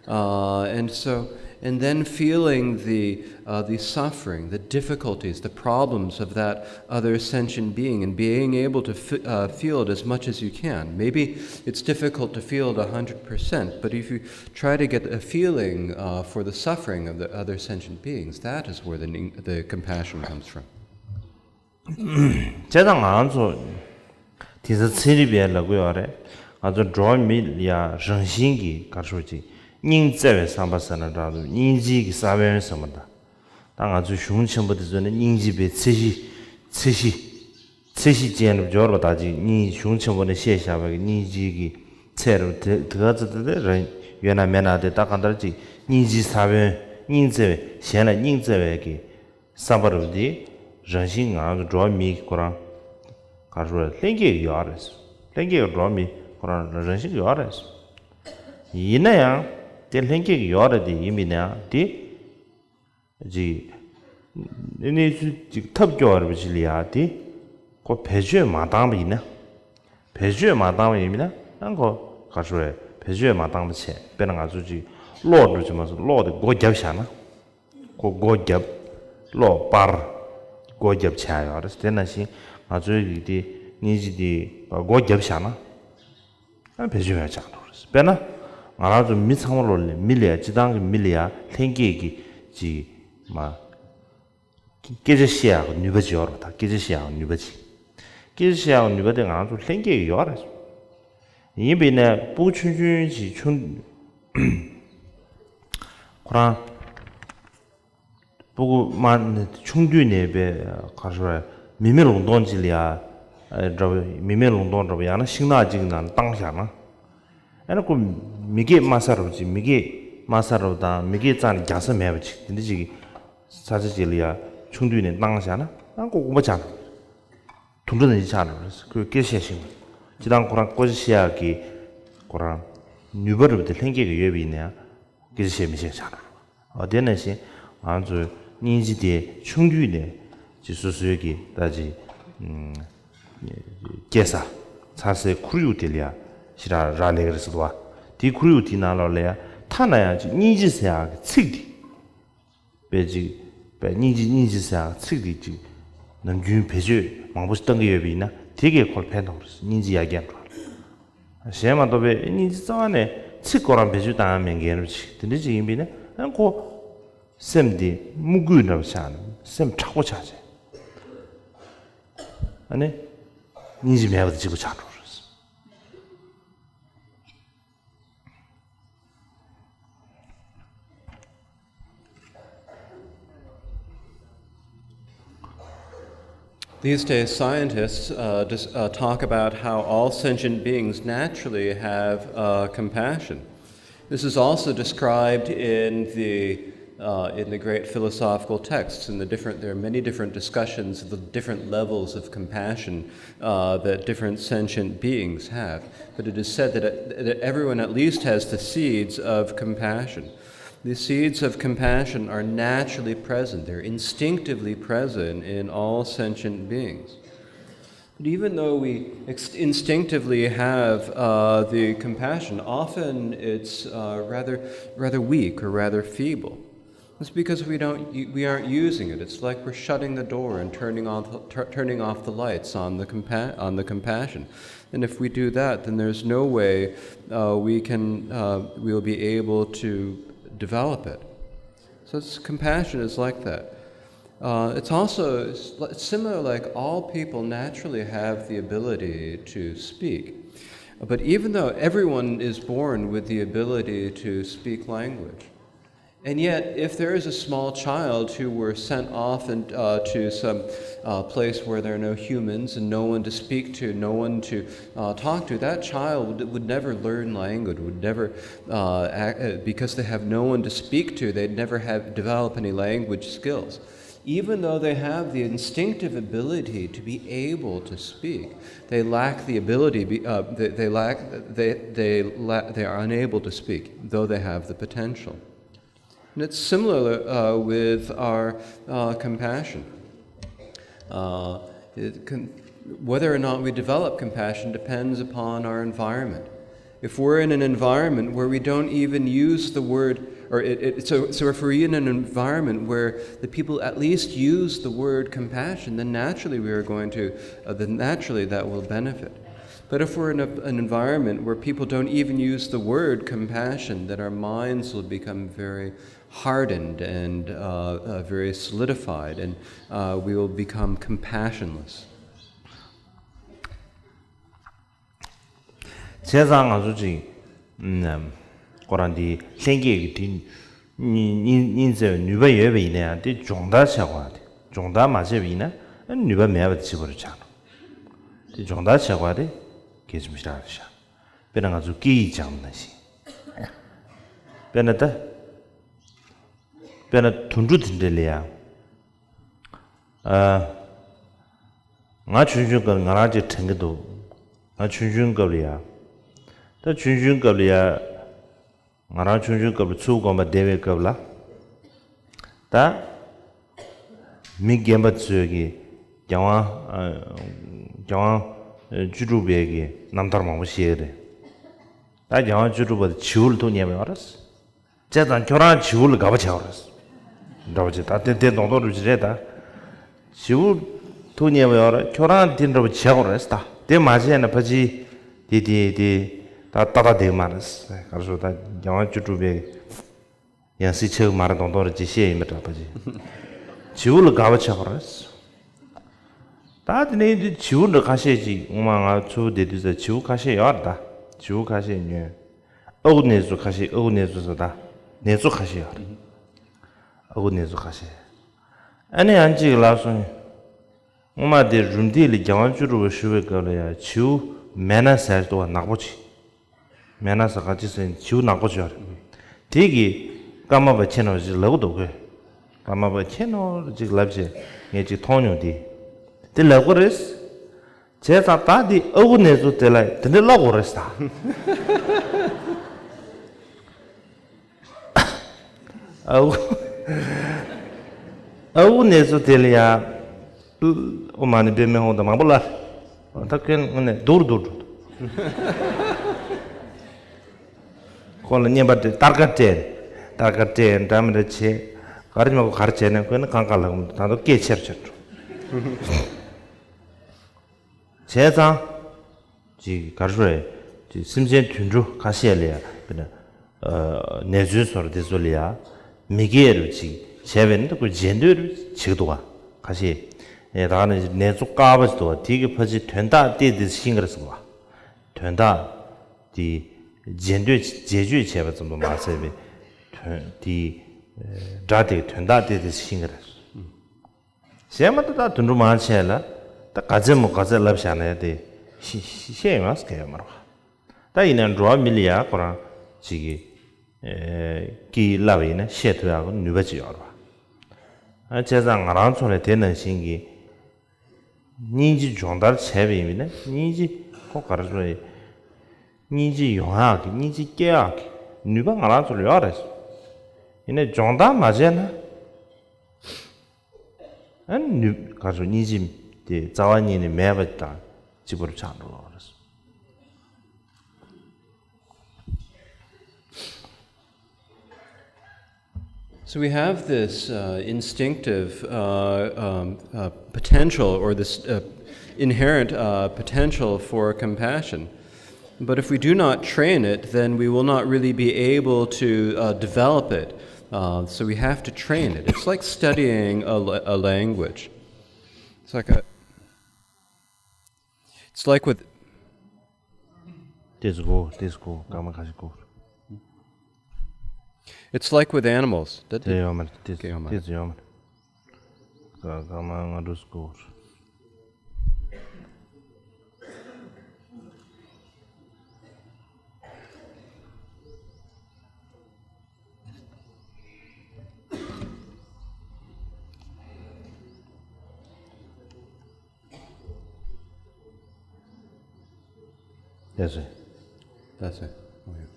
Uh, and so, and then feeling the uh, the suffering, the difficulties, the problems of that other sentient being, and being able to f- uh, feel it as much as you can. Maybe it's difficult to feel it a hundred percent, but if you try to get a feeling uh, for the suffering of the other sentient beings, that is where the, the compassion comes from. བྱས་ཙང་ང་ཚོ་དེང་སང་ཚན་རིག་པས་ལབ་ཀྱི་ཡོད་རེད། ང་ཚོ་འགྲོ་བ་མི་ལ་ཡ་རང་བཞིན་གྱིས་ག་རེ་ཞུ་ཅིག་སྙིང་བརྩེ་བའི་བསམ་པ་ཟེར་ན་འདྲ་འདུག་སྙིང་རྗེ་གི་ས་བོན་ཟེར་མ་འདྲ། ད་ང་ཚོའི་གཞུང་ཆེན་པོ་དེ་ཚོ་ནི་སྙིང་རྗེ་པའི་ཚད་གཞི་ཚད་གཞི་ཚད་གཞི་ཅན་རུ་སྦྱོར་བ་དག་ཅིག་སྙིང་གཞུང་ཆེན་པོ་ནས་བཤད་བཞག་པའི་གི་སྙིང་རྗེ་གི་ཚད་རུ་དེ་དེ་ག་ཚོད་དེ་དེ་རང་ཡོད་ན་མེད་ན་དེ་ད་གང་ལྟར་ཅིག་སྙིང་རྗེའི་ས་བོན་སྙིང་བརྩེ་བའི་གཞན་ལ་སྙིང་བརྩེ་བའི་གི་བསམ་པ་རུ་དེ་རང་བཞིན་ང་རང་ཚོ་འགྲོ་བ་མིའི་གི་ཁོ་རང་ག་རེ་ཞུ་ལྷན་སྐྱེས་ཀྱི་ཡོད་རེད། ལྷན་སྐྱེས་ཀྱི་འགྲོ་བ་མི་ ཁོ་རང་རང་བཞིན་ཡོད་རེད། ཡིན་ན་ཡང་དེ་ལྷན་སྐྱེས་ཀྱི་ཡོད་རེད། དེ་ཡིན་པ་ཡིན་ན་ཡང་དེ་ཅིག་གནས་ཚུལ་ཅིག་ཐབས་སྐྱོ་བ་རེད་པ་ཅིག་ལ་ཡ་དེ་ཁོ་བེད་སྤྱོད་མ་བཏང་པ་ཡིན་ན། བེད་སྤྱོད་མ་བཏང་བ་ཡིན་ན་ཡང་ཁོ་ག་རེ་ཞུ་རེད། བེད་སྤྱོད་མ་བཏང་པ་བྱས། དཔེར་ན་ང་ཚོ་ཅིག་གློག་འགྲོ་ཅིག་མ་སོང་གློག་དེ་སྒོ་བརྒྱབ་བཞག་ན། ཁོ་སྒོ་བརྒྱབ། གློག་སྤར། སྒོ་བརྒྱབ་བྱས་ཡོད་རེད། དེ་ནང་བཞིན་ང་ཚོའི་རིགས་དེ་སྙིང་རྗེ་དེ་སྒོ་བརྒྱབ་བཞག་ན། ཨ་བེད་སྤྱོད་ཡང་ཆགས་འགྲོ་རེད། དཔེར་ན་ང་རང་ཚོ་མི་ཚང་མ་ལོ་ལས་མི་ལ་ཡ་སྤྱི་བཏང་གི་མི་ལ་ཡ་ལྷན་སྐྱེས་ཀྱི་ཅིག་མ་སྐད་ཆ་བཤད་ཡག་གི་ནུས་པ་ཅིག་ཡོད་རེད་པ། ད་སྐད་ཆ་བཤད་ཡག་གི་ནུས་པ་ཅིག་སྐད་ཆ་བཤད་ཡག་གི་ནུས་པ་དེ་ང་རང་ཚོ་ལྷན་སྐྱེས་ཀྱི་ཡོད་རེད། ཡིན་པས་ན་སྤུ་གུ་ཆུང་ཆུང་ཅིག་ཆུང་ཁོ་རང་སྤུ་གུ་མ་ཆུང་དུས་ནས་པའི་ག་རེ་ཞུ་རེད། མི་མེད་ལུང་སྟོང་ཅིག་ལ་ཡ་འདྲ་བོ། མི་མེད་ལུང་སྟོང་འདྲ་བོ་ཡང་ན་ཤིང་ནགས་ཅིག་ནང་བཏང་བཞག་ན། ཨ་ནི་ཁོ་མི་སྐད་སྨྲ་ས་རུ་ཅིག་མི་སྐད་སྨྲ་ས་རུ་དང་མི་སྐད་རྩ་ནས་རྒྱག་ས་མེད་པ་ཅིག་དེ་འདྲ་ཅིག་ས་ཆ་ཅིག་ལ་ཡ་ཆུང་དུས་ནས་བཏང་བཞག་ན་ཨ་ཁོ་ལྐུགས་པ་ཆགས་འགྲོ། དུད་འགྲོ་ནང་བཞིན་ཆགས་འགྲོ་རེད། ཁོས་སྐད་བཤད་ཤེས་མ། སྤྱིར་བཏང་ཁོ་རང་སྐད་ཆ་བཤད་ཡག་གི་ཁོ་རང་ནུས་པ་རུ་དེ་ལྷན་སྐྱེས་ཀྱི་ཡོད་པ་ཡིན་ན་ཡང་སྐད་ཆ་བཤད་མི་ཤེས་ཆགས་འགྲོ། འོ་དེ་ནང་བཞིན་ང་ཚོའི་སྙིང་རྗེ་དེ་ཆུང་དུས་ནས་ཅིག་སོ་སོའི་གི་ད་ཅིག་སྐྱེས་ས་འཚར་སའི་ཁོར་ཡུག་དེ་ལ་ཡ་ཞེ་དྲག་རག་ལས་ཀྱི་རེད་ཟེར་བ། དེའི་ཁོར་ཡུག་དེའི་ནང་ལོགས་ལ་ཡ་ཐ་ན་ཡང་ཅིག་སྙིང་རྗེ་ཟེར་ཡག་གི་ཚིག་དེ། དཔེ་ཅིག་དཔེ་སྙིང་རྗེ་སྙིང་རྗེ་ཟེར་ཡག་ཚིག་དེ་ཅིག་ནམ་རྒྱུན་བེད་སྤྱོད་མང་པོ་ཞིག་བཏང་གི་ཡོད་པ་ཡིན་ན་དེ་གས་ཁོ་ལ་ཕན་ཐོགས་རེད། སྙིང་རྗེ་ཡར་རྒྱས་འགྲོ་རེད། གཞན་མ་གཏོགས་པའི་སྙིང་རྗེ་རྩ་བ་ནས་ཚིག་ཁོ་རང་བེད་སྤྱོད་བཏང་ཡག་མེད་མཁན་རེད། ཅིག་དེ་འདྲ་ཅིག་ཡིན་པ་ཡིན་ན་ཨ་ཁོ་སེམས་དེ་མུ་གུ་འདྲ་བོ་ཆགས་ནས་སེམས་མཁྲེགས་པོ་ཆགས་བྱས། ཨ་ནི་སྙིང་རྗེ་མེད་པ་དང་གཅིག་པ་ཆགས་འགྲོ་རེད། These days, scientists uh, dis- uh, talk about how all sentient beings naturally have uh, compassion. This is also described in the uh, in the great philosophical texts. In the different, there are many different discussions of the different levels of compassion uh, that different sentient beings have. But it is said that, that everyone at least has the seeds of compassion. The seeds of compassion are naturally present, they're instinctively present in all sentient beings. But even though we ex- instinctively have uh, the compassion, often it's uh, rather, rather weak or rather feeble. It's because we don't, we aren't using it. It's like we're shutting the door and turning off, tur- turning off the lights on the compa- on the compassion. And if we do that, then there's no way uh, we can uh, we'll be able to develop it. So it's, compassion is like that. Uh, it's also similar, like all people naturally have the ability to speak. But even though everyone is born with the ability to speak language, and yet, if there is a small child who were sent off and, uh, to some uh, place where there are no humans and no one to speak to, no one to uh, talk to, that child would, would never learn language, would never, uh, act, uh, because they have no one to speak to, they'd never have develop any language skills. Even though they have the instinctive ability to be able to speak, they lack the ability. Be, uh, they, they lack. They they la- they are unable to speak, though they have the potential. And it's similar uh, with our uh, compassion. Uh, it can, whether or not we develop compassion depends upon our environment. If we're in an environment where we don't even use the word, or it, it, so, so if we're in an environment where the people at least use the word compassion, then naturally we are going to, uh, then naturally that will benefit. But if we're in a, an environment where people don't even use the word compassion, then our minds will become very hardened and uh, uh, very solidified, and uh, we will become compassionless. བྱས་ཙང་ང་ཚོ་ཅིག་ཁོ་རང་འདི་ལྷན་སྐྱེས་ཀྱི་དེ་སྙིང་སྙིང་བརྩེ་བའི་ནུས་པ་ཡོད་པ་ཡིན་ན་ཡང་དེ་སྦྱོང་བརྡར་བྱེད་དགོས་པ་དེ། སྦྱོང་བརྡར་མ་བྱས་པ་ཡིན་ན་ནུས་པ་མེད་པ་དེ་གཅིག་པ་རུ་ཆགས་འགྲོ། དེ་སྦྱོང་བརྡར་བྱེད་དགོས་པ་དེ་གལ་ཆེན་པོ་ཞེ་དྲག་རེད་ཤག་དཔེར་ན་ང་ཚོ་སྐད་ཡིག་སྦྱངས་པ་ནང་བཞིན། དཔེར་ན་ད། དཔེར་ན་དུད་འགྲོ་དེ་འདྲ་ལ་ཡང་། ཨ། ང་ཆུང་ཆུང་སྐབས་ང་རང་ཅིག་དྲན་གྱི་འདུག་ང་ཆུང་ཆུང་སྐབས་ལ་ཡང་ ད་ཆུང་ཆུང་སྐབས་ལ་ཡ། ང་རང་ཆུང་ཆུང་སྐབས་ལ་ཚུར་དགོན་པ་བསྡད་པའི་སྐབས་ལ། ད། མི་རྒན་པ་ཚོས་ཀྱི་རྒྱལ་དབང་། རྒྱལ་དབང་བཅུ་དྲུག་པའི་གི་རྣམ་ཐར་མང་པོ་བཤད་ཀྱི་རེད། ད་རྒྱལ་དབང་བཅུ་དྲུག་པ་དེ་བྱིའུ་ལ་ཐུག་ཉེ་བ་ཡོད་རེད། བྱས་ཙང་ཁྱོད་རང་བྱིའུ་ལ་དགའ་པོ་བྱས་པ་རེད། འདྲ་པོ་ཅིག་ད་དེ་དེ་མདོག་མདོག་འདྲ་པོ་ཅིག་རེད་ད། བྱིའུ་ཐུག་ཉེ་བ་ཡོད་རེད། ཁྱོད་རང་དེ་འདྲ་པོ་བྱེད་དགོས་རེད་ད། དེ་མ་བྱས་ན་ཕ་ཅི། དེ་དེ་དེ། ད་ཏག་ཏག་བསྡད་མ་རེད། ག་རེ་ཟེར། ད་རྒྱལ་དབང་བཅུ་དྲུག་པའི་ཡང་སྲིད་ཆགས་མ་རེད། མདོག་མདོག་རེད་ཅེས་བཤད་ཡིན་པ་འདྲ་པོ་ཅིག་བྱིའུ་ལ་དགའ་པོ་བྱས་པ་རེད། ད་དེ་ནས་དེ་བྱིའུ་འདྲ་ཁ་ཤས་ཅིག་སྔོན་མ་ང་ཚུར་བསྡད་དུས་ཙམ་བྱིའུ་ཁ་ཤས་ཡོད་རེད་ད། བྱིའུ་ཁ་ཤས་ཉོས། ཨ་ཁུ་ནེ་ཙོ་ཁ་ཤས། ཨ་ཁུ་ནེ་ཙོ་ཟེར་ད། ནེ་ཙོ་ཁ་ཤས་ཡོད་རེད། ཨ་ཁུ་ནེ་ཙོ་ཁ་ཤས། ཨ་ནི་ཡང་གཅིག་ལབ་སོང་། སྔོན་མ་དེ་རུམ་བཏེག་ལ་རྒྱལ་དབང་བཅུ་དྲུག་པ་བཞུགས་པའི་སྐབས་ལ་ཡ་བྱིའུ་མེ་ན་ཟེར་འདུག་པ། ནག་པོ་ཅིག་མེ་ན་ཟེར་ག་ཅི་ཟེར། བྱིའུ་ནག་པོ་ཅིག་ཡོད་རེད། དེ་གིས་ཀརྨ་པ་མཁྱེན་ནོ་ཅིག་ལབ་ཀྱི་འདུག་གས། ཀརྨ་པ་མཁྱེན་ནོ་ཅིག་ལབ་བྱས་ངས་ཅིག་མཐོང་མྱོང་དེ། དེ་ལབ་ཀྱི་རེད། བྱས་ཙང་ད་འདི་ཨ་ཁུ་ནེ་ཙོ་དེ་ལ་དེ་འདྲ་ལབ་དགོས་རེད་ད། ཨ་ཁུ། ཨ་ཁུ་ནེ་ཙོ་དེ་ལ་ཡ། ཨོཾ་མ་ཎི་པདྨེ་ཧཱུྃ་དང་མང་པོ་ལབ། ད་ཁོས་དངོས་གནས་སྡུག་རུ་སྡུག་རུ། ཁོ་ལ་བརྙན་པར་སྤྲད། སྟར་ཀ་སྤྲད། སྟར་ཀ་སྤྲད། འདྲ་མི་འདྲ་བྱས། ག་རེ་མ་གོ་ག་རེ་བྱས་ནས་ཁོས་ནི་གང་ག་ལབ་ད་དུང་སྐད་ཆེར་ཆེར་འགྲོ། བྱས་ཙང་། ཅིག་ག་རེ་ཞུ་རེད། ཅིག་སེམས་ཅན་དུད་འགྲོ་ཁ་ཤས་ལ་ཡ། དཔེར་ན། ཨ། ནེ་ཙོའི་ཟེར་དེ་ཚོ་ལ་ཡ། མི་སྐྱེ་རུ་ཅིག་བྱས་པས་ན་ཁོས་བརྗེད་འདོད་རུ་བྱེད་ཀྱི་འདུག་ག་ཁ་ཤས། ཨེ། ད་ནི་ནེ་ཙོ་དཀར་པོ་ཅིག་འདུག་ག་དེ་གི་ཕལ་ཆེར་དོན་དག་དེ་དེ་ཤེས་ཀྱི་རེད་ཟེར་གི་འདུག་ག་དོན་དག་དེ་བརྗེད་འདོད། བརྗེད་འདོད་བྱས་པ་ཙམ་དུ་མ་ཟད་པའི་དོན་དེ། ཨེ། སྒྲ་དེ་གི་དོན་དག་དེ་དེ་ཤེས་ཀྱི་རེད། གཞན་མ་གཏོགས་ད་དུད་འགྲོ་མང་ཆེ་ལ་ད་ག་ཚད་མོ་ག་ཚད་ལབ་བཞག་ན་ཡང་དེ་ཤེས་ཤེས་ཤེས་ཡོང་ས་ག་ཡོད་མ་རེད་པ། ད་ཡིན་ན་འགྲོ་བ་མི་ལ་ཡ་ཁོ་རང་ཅིག་གིས། ཨེ། ཀྱིས་ལབ་པ་ཡིན་ན་བཤད་ཐུབ་ཡག་གི་ནུས་པ་ཅིག་ཡོད་རེད་པ། ཨ། བྱས་ཙང་ང་རང་ཚོ་ལ་དེ་ནང་བཞིན་གྱི་སྙིང་རྗེ་སྦྱོང་བརྡར་བྱས་པ་ཡིན་ན། སྙིང་རྗེ་ཁོ་ག་རེ་ཟེར། སྙིང་རྗེ་ཡོང་ཡག་གི། སྙིང་རྗེ་སྐྱེ་ཡག་གི་ནུས་པ་ང་རང་ཚོ་ལ་ཡོད་རེད། ཡིན་ནའི་སྦྱོང་བརྡར་མ་བྱས་ན། ཨ་ནི་ག་རེ་ཟེར། སྙིང་རྗེ་དེ་རྩ་བ་ཉིད་ནས་མེད་པ་དང་གཅིག་པ་རུ་ཆགས་འགྲོ་གི་རེད། So we have this uh, instinctive uh, um, uh, potential, or this uh, inherent uh, potential for compassion. But if we do not train it, then we will not really be able to uh, develop it. Uh, so we have to train it. It's like studying a, la- a language. It's like a. It's like with. This go, this go, come on, go. It's like with animals. That. དེ་ཡོད་མ་རེད། དེ་དེ་ཡོད་མ་དེ་རེད། ཡོད་མ་རེད། ག་ག་མ་ང་འགྲོ་སྐོར། That's it. That's it. Oh, yeah.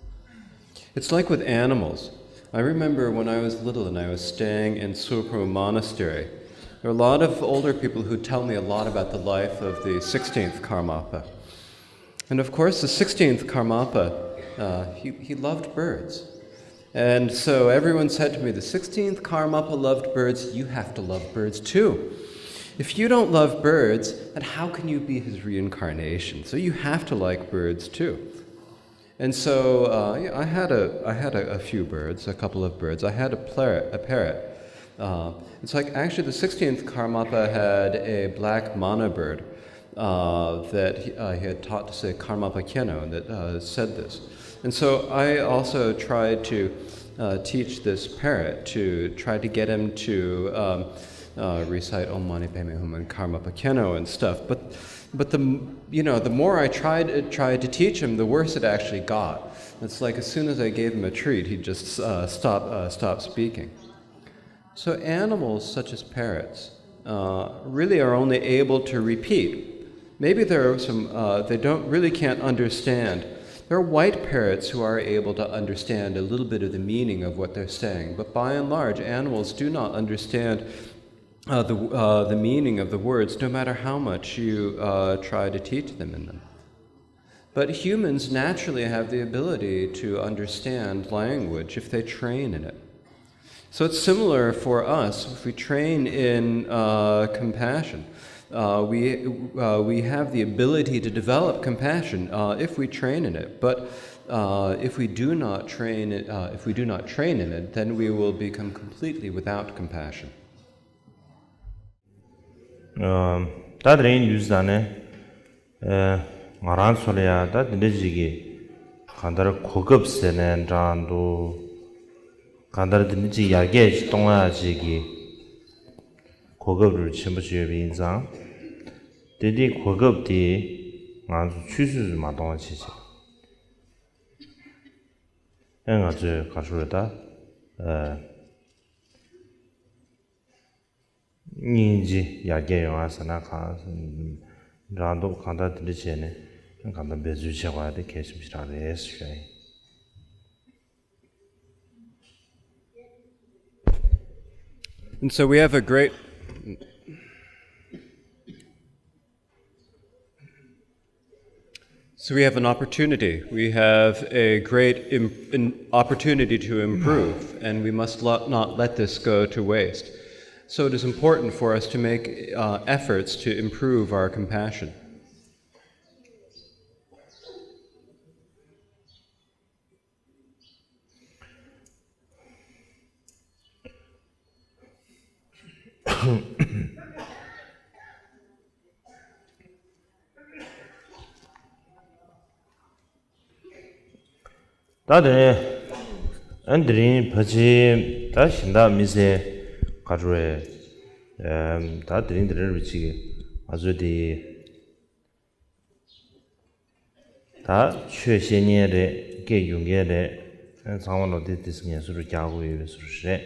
It's like with animals. I remember when I was little and I was staying in Tsogpo Monastery. There were a lot of older people who tell me a lot about the life of the sixteenth Karmapa. And of course, the sixteenth Karmapa, uh, he, he loved birds. And so everyone said to me, "The sixteenth Karmapa loved birds, you have to love birds too. If you don't love birds, then how can you be his reincarnation? So you have to like birds too." And so uh, yeah, I had, a, I had a, a few birds, a couple of birds. I had a, plar- a parrot. Uh, it's like, actually, the sixteenth Karmapa had a black mana bird uh, that he, uh, he had taught to say Karmapa Khenno, and that uh, said this. And so I also tried to uh, teach this parrot, to try to get him to um, uh, recite Om Mani Padme Hum and Karmapa Khenno and stuff. But, but the, you know, the more I tried, tried to teach him, the worse it actually got. It's like, as soon as I gave him a treat, he'd just uh, stop, uh, stop speaking. So animals such as parrots uh, really are only able to repeat. Maybe there are some, uh, they don't, really can't understand There are white parrots who are able to understand a little bit of the meaning of what they're saying, but by and large, animals do not understand uh, the, uh, the meaning of the words, no matter how much you uh, try to teach them in them. But humans naturally have the ability to understand language if they train in it. So it's similar for us. If we train in uh, compassion, uh, we, uh, we have the ability to develop compassion uh, if we train in it. But uh, if we do not train it, uh, if we do not train in it, then we will become completely without compassion. ད་དེ་རིང་དུས་ཙང་ནས་ང་རང་ཚོ་ལ་ཡང་ད་དེ་འདྲ་ཅིག་གི་གང་ལྟར་གོ་སྐབས་ཟེར་ནས་འདྲ་འདུག་གང་ལྟར་དེ་འདྲ་ཅིག་ཡར་རྒྱས་ཅིག་གཏོང་ཡག་ཅིག་གི་གོ་སྐབས་རུ་ཆེན་པོ་ཅིག་ཡོད་པ་ཡིན་ཙང་། དེ་དེ་གོ་སྐབས་དེ་ང་ཚོ་ཆུད་ཟོས་སུ་མ་གཏོང་བ་བྱེད་ཅིག་ཨེ་ང་ཚོས་ག་ཚོད་རེད་ད། སྙིང་རྗེ་ཡར་རྒྱས་ཡོང་བ་ཟེར་ན་གང་རང་སྟོབས་གང་ལྟར་དེ་འདྲ་བྱས་ནས་གང་ལྟར་འབད་རྩོལ་བྱེད་དགོས་པ་དེ་གལ་ཆེན་པོ་ཞིག་རང་རེད་ཞུ་ཡ་ཡིན། And so we have a great So we have an opportunity. We have a great Im- an opportunity to improve, and we must lo- not let this go to waste. So it is important for us to make uh, efforts to improve our compassion. ད་དེ་ནས་ཨ་དེ་རིང་ཕལ་ཆེར་ད་གཞན་དག་མི་སེར་ག་རེ་རེད། ད་དེ་རིང་དེ་རིང་རུ་ཅིག་ང་ཚོས་དེ་ད་ཆོས་བཤད་མཁན་རེད། སྐད་སྒྱུར་མཁན་རེད། ཚང་མ་ལོ་དེ་དེ་ངལ་གསོ་རུ་རྒྱག་དགོས་ཡོད་པའི་བཟོ་རེད།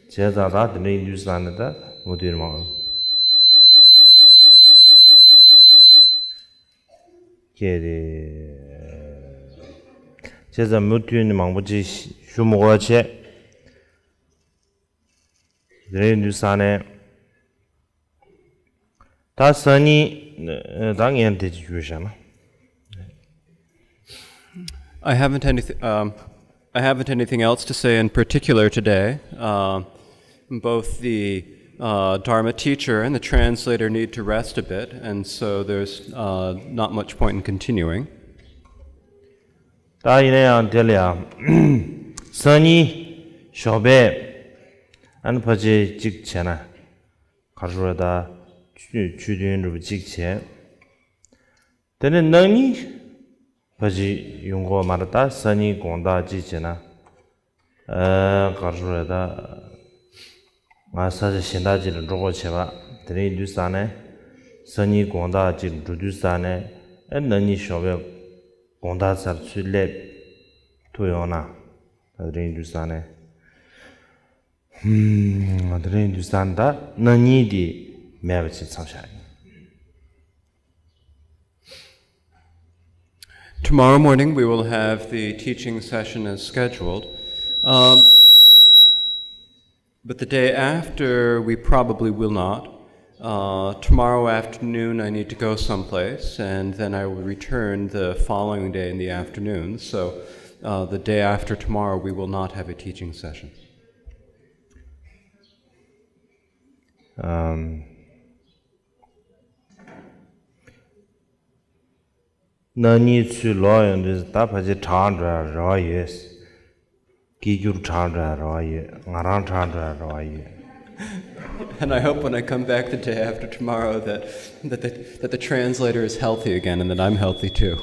བྱས་ཙང་ད་དེ་འདྲ་ཡིན་དུས་ཙང་ནས་ད་མུ་མཐུད་མང་སྐད་རེད། བྱས་ཙང་མུ་མཐུད་ནས་མང་པོ་ཅིག་ཞུ་མི་དགོས་པ་བྱས། དེ་རིང་དུས་ས་ནས་ད་སང་ཉིན་ད་ངས་དེ་ཅིག་ཞུས་བཞག་ན། I haven't anything. Um, I haven't anything else to say in particular today. Uh, both the uh, Dharma teacher and the translator need to rest a bit, and so there's uh, not much point in continuing. ད་ཡིན་ན་ཡང་དེ་ལ་ཡང་སང་ཉིན་ཞོགས་པས་ཨ་ནི་ཕལ་ཆེར་གཅིག་བྱས་ན་ག་རེ་ཟེར་ད། ཆོས་ཆོས་དོན་འགྲུབ་པ་གཅིག་བྱས། དེ་ནས་གནངས་ཉིན་ཕལ་ཆེར་ཡོང་གི་མ་རེད། ད་སང་ཉིན་དགོང་དག་གཅིག་བྱས་ན་ཨ་ག་རེ་ཟེར་ད། ང་ས་ཆ་གཞན་དག་ཅིག་ལ་འགྲོ་དགོས་བྱས་པ། དེ་རིང་དུས་ས་ནས་སང་ཉིན་དགོང་དག་ཅིག་འགྲོ་དུས་ས་ནས་ཨེ་གནངས་ཉིན་ཞོགས་པའི་དགོང་དག་ཚར་ཚུར་སླེབས་ཐུབ་ཡོང་ན། ད་དེ་རིང་དུས་ས་ནས་ཧུམ། དེ་རིང་དུས་ས་ནས་ད་གནངས་ཉིན་དེ་མེད་པ་ཅིག་མཚམས་བཞག་ཡིན། Tomorrow morning we will have the teaching session as scheduled. Um, but the day after, we probably will not. Uh, tomorrow afternoon, I need to go someplace, and then I will return the following day in the afternoon. So uh, the day after tomorrow, we will not have a teaching session. Um, གནངས་ཉིན་ཚུར་ལོག་ཡོང་དུས་ད་ཕལ་ཆེར་དྲག་འགྲོ་ཡ་རེ་བ་ཡོད། སྐད་སྒྱུར་དྲག་འགྲོ་ཡ་རེ་བ་ཡོད། ང་རང་དྲག་འགྲོ་ཡ་རེ་བ་ཡོད། And I hope when I come back the day after tomorrow that, that, the, that the translator is healthy again and that I'm healthy too.